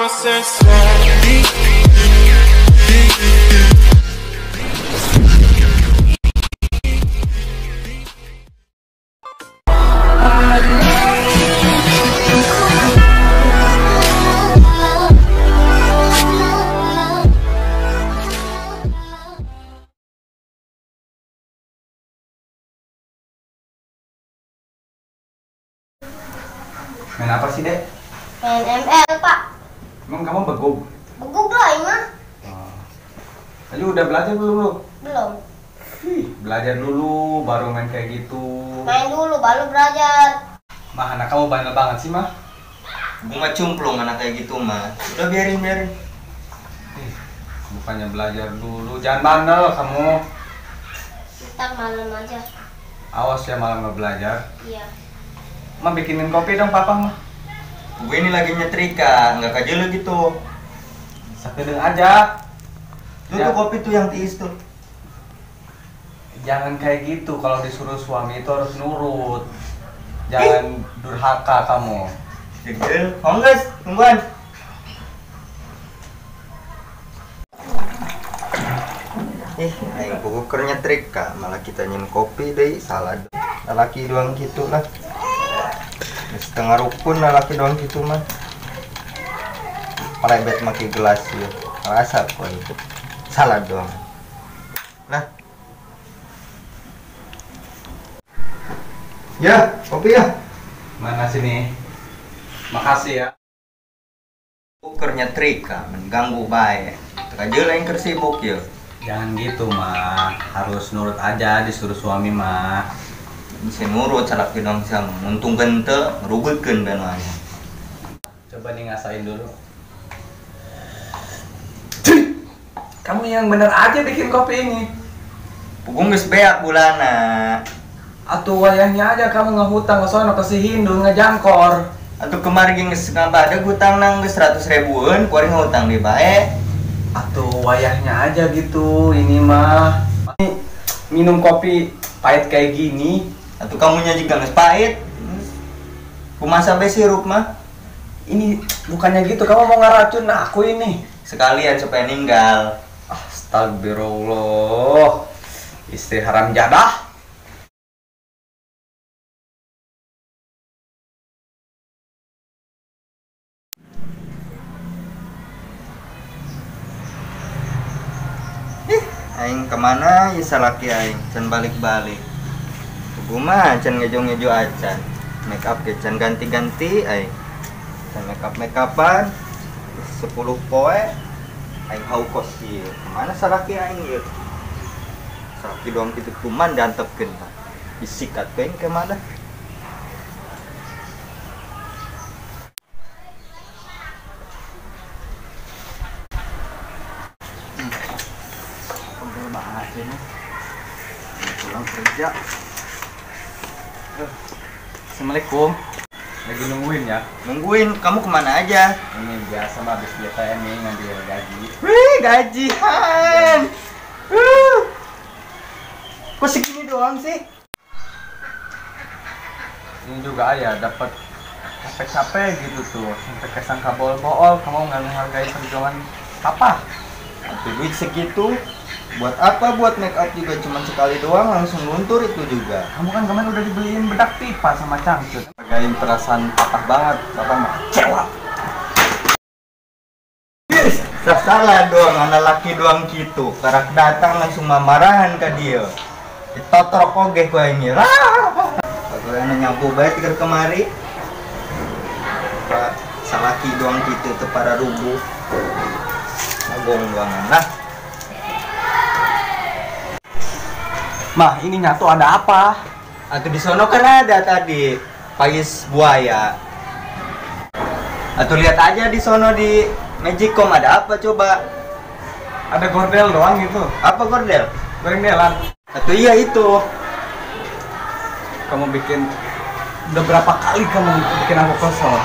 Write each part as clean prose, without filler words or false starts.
my senses. Main apa sih, Dek? Main ML, Pak. Emang kamu begug? Begug lah, ini mah. Oh. Lalu udah belajar belum lu? Belum. Ih, belajar dulu baru main kayak gitu. Main dulu baru belajar. Mah, anak kamu bandel banget sih, Mah. Bunga cumplung anak kayak gitu, Mah. Udah biarin, biarin. Ih, bukannya belajar dulu, jangan bandel kamu. Ntar malam aja. Awas ya malam nggak belajar. Iya. Ma, bikinin kopi dong papa, mah. Gue ini lagi nyetrika, nggak kajel gitu. Sakedeng aja. Itu ya. Tuh kopi tuh yang tiis tuh. Jangan kayak gitu, kalau disuruh suami itu harus nurut. Jangan durhaka kamu. Jegel, oh guys, tungguan. Ayo buku nyetrika, malah kita nyin kopi deh, salah. Laki doang gitu lah. Setengah rukun lah laki doang gitu mah. Pelebet maki gelas ya. Rasa kok itu. Salah doang. Nah. Ya, kopi ya. Mana sini? Makasih ya. Ukur nyetrika mengganggu bae. Aja lain keur sibuk ya. Jangan gitu, mah. Harus nurut aja disuruh suami, mah. Bisa nurut salaki dong sama untung gente ngerugutkeun benuanya. Coba nih ngasain dulu. Kamu yang bener aja bikin kopi ini. Pugung geus beak bulana. Atuh wayahnya aja kamu ngehutang ke sono ke si Hindu ngejangkor. Atuh kemarin geus ngabadeg hutang nang geus 100 ribuan, kuari ngehutang di bae. Atuh wayahnya aja gitu ini mah. Minum kopi pahit kayak gini. Atau kamunya juga nggak pahit. Kumaha sampai sirup mah. Ini bukannya gitu, kamu mau ngeracun aku ini. Sekalian supaya ninggal. Astagfirullah. Istri haram jadah. Ih, aing kemana ya salaki aing, can balik-balik. Gue mah can ngejo-ngejo acan, make up ge can ganti-ganti aing. Can make up make upan 10 poe aing haukos ieu. Kemana salaki aing ieu? Salaki doang kitu kuman dantepkeun tah. Disikat we kemana? Pegel banget ini. Pulang kerja. Assalamualaikum. Lagi nungguin ya? Nungguin, kamu kemana aja? Ini biasa mah habis biasa nih ngambil gaji. Wih, gajian. Kok segini doang sih? Ini juga ya dapat capek-capek gitu tuh, sampai kesangka bol-bol, kamu nggak menghargai perjuangan apa? Tapi duit segitu buat apa? Buat make up juga cuman sekali doang langsung luntur itu juga. Kamu kan kemarin udah dibeliin bedak pipa sama cangcut. Hargain perasaan patah banget, bapak mah kecewa. Yes, salah doang anak laki doang gitu. Karak datang langsung mamarahan ke dia. Ditotrok oge ku aing. Kalau anak nyampu bae tiker kemari. Pak salaki doang gitu teu para rubuh. Agong doangan lah. Mah, ini nyatu ada apa? Atau di sono kan ada tadi pais buaya. Atau lihat aja di sono di Magicom ada apa coba? Ada gordel doang gitu. Apa gordel? Goreng-delan. Atau iya itu. Kamu bikin udah berapa kali kamu bikin aku kesel.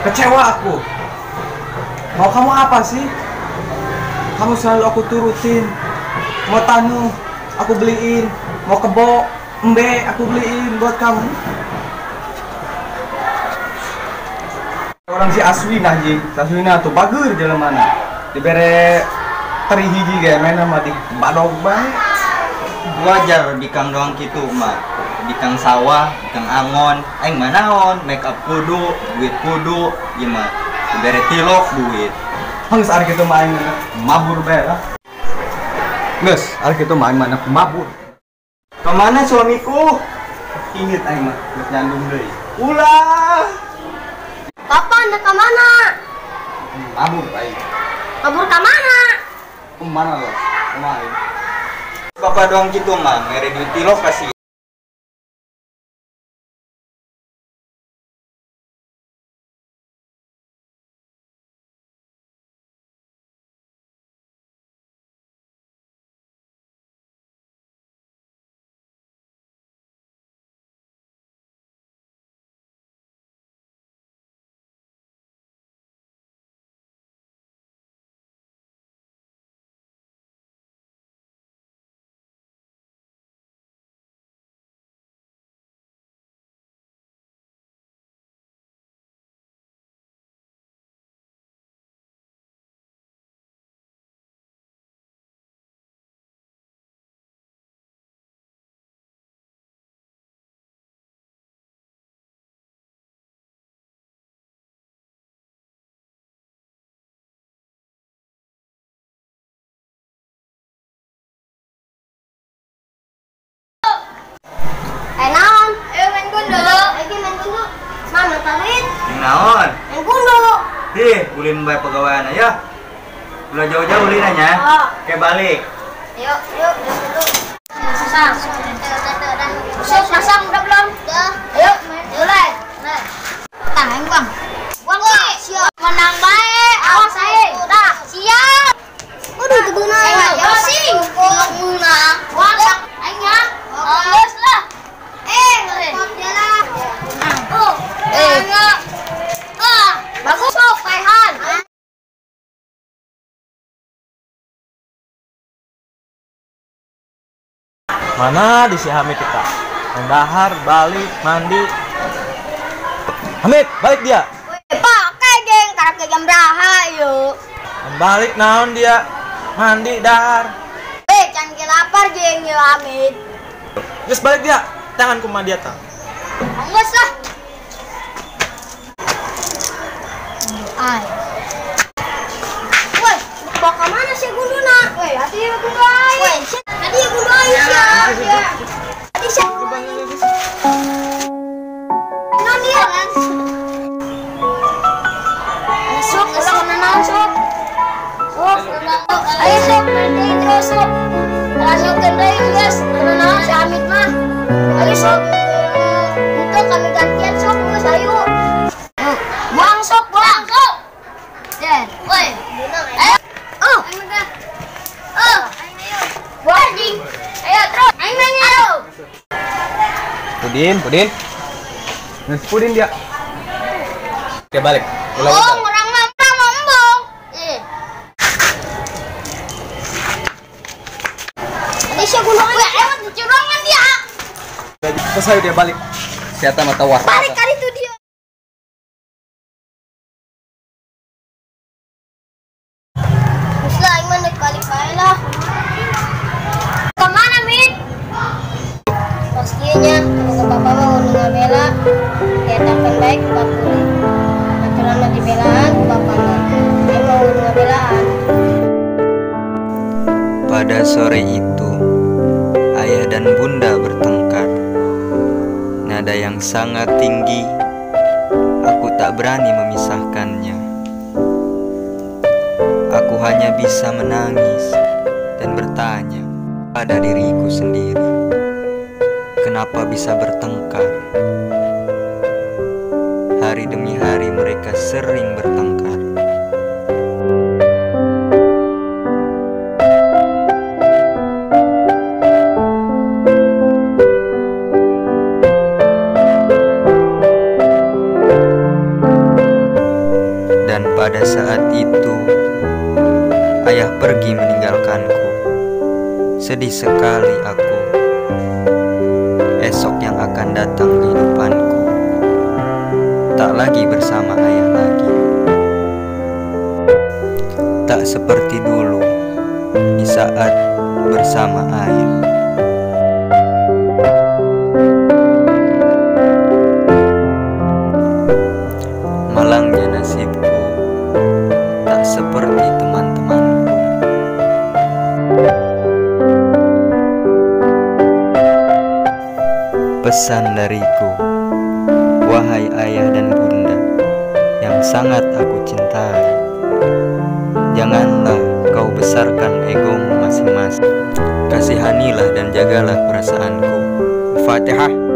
Kecewa aku. Mau kamu apa sih? Kamu selalu aku turutin. Mau tanu aku beliin, mau kebo, embe aku beliin buat kamu. Orang si Aswina ji, Aswina tuh bager jelemana. Dibere teri hiji ge main mah di badog bae. Wajar bikang doang kitu mah. Bikang sawah, bikang angon, aing mah naon, make up kudu, duit kudu, ieu mah dibere tilok duit. Geus ari kitu mah aing mabur bae lah. Geus, ari kitu mah aing mah mabur. Kemana suamiku? Ingat aing mah geus nyandung deui. Ulah. Papa, anda ke mana? Mabur aing. Mabur ke mana? Kemana lo? Kemana aing? Bapak doang gitu mah, mere duit tilok kasih. Naon? Ayo main gundu. Ayo main gundu. Mana duit? Naon? Main gundu. Ih, ulin bae pegawaian ya. Ulah jauh-jauh ulin nya. Oh. Oke balik. Yuk, yuk, gundu. Susah. Susah, masang udah belum? Udah. Ayo, mulai. Mulai. Tah, ayo buang. Buang, siap. Menang bae. Awas ae. Udah, siap. Waduh, itu beunang. Ya sing. Beunang. Buang, aing ya. Geus lah. Bagus sok, Taihan. Mana di si Hamid kita? Mendahar, balik, mandi. Hamid, balik dia. Pakai geng, karena jam berapa yuk. Balik naon dia? Mandi dahar. Can lapar geng yuk Hamid. Terus balik dia. Tangan kumaha dia tah. Geus lah. Ai. Woi, bawa ke mana sih gunduna? Woi, hati ya gundu ai. Woi, tadi ya gundu ai sia. Tadi sia. Non dia kan. Sok, ulah naon sok. Sok, ayo sok, nanti terus sok. Lanjutkeun deui geus, naon si Amit mah. Ayo sok. Itu kami gantian sok geus ayo. Buang sok, buang sok. Den, woi. Ayo. Oh. Oh. Buang ding. Ayo terus. Ayo ayo. Pudin, Pudin. Geus Pudin dia. Dia balik. Oh, orang mah ngomong. Eh. Ada sia gunung. Weh, ayo dicurangan dia. Terus ayo dia balik. Siapa mata was. Balik kali itu dia. Lah, aing mah balik bae lah. Kemana, Min? Pastinya, kalau bapak mau ngabela, diatakan baik batur. Aturan mah dibelaan bapak mah. Aing mau ngabelaan. Pada sore itu, ayah dan bunda bertengkar. Nada yang sangat tinggi, aku tak berani memisahkannya. Aku hanya bisa menangis dan bertanya pada diriku sendiri, kenapa bisa bertengkar? Hari demi hari mereka sering bertengkar. Dan pada saat itu, ayah pergi meninggalkanku. Sedih sekali aku. Esok yang akan datang kehidupanku, tak lagi bersama ayah lagi. Tak seperti dulu di saat bersama ayah. Malangnya nasibku tak seperti teman-temanku. Pesan dariku, wahai ayah dan bunda yang sangat aku cintai, janganlah kau besarkan egomu masing-masing. Kasihanilah dan jagalah perasaanku. Fatihah.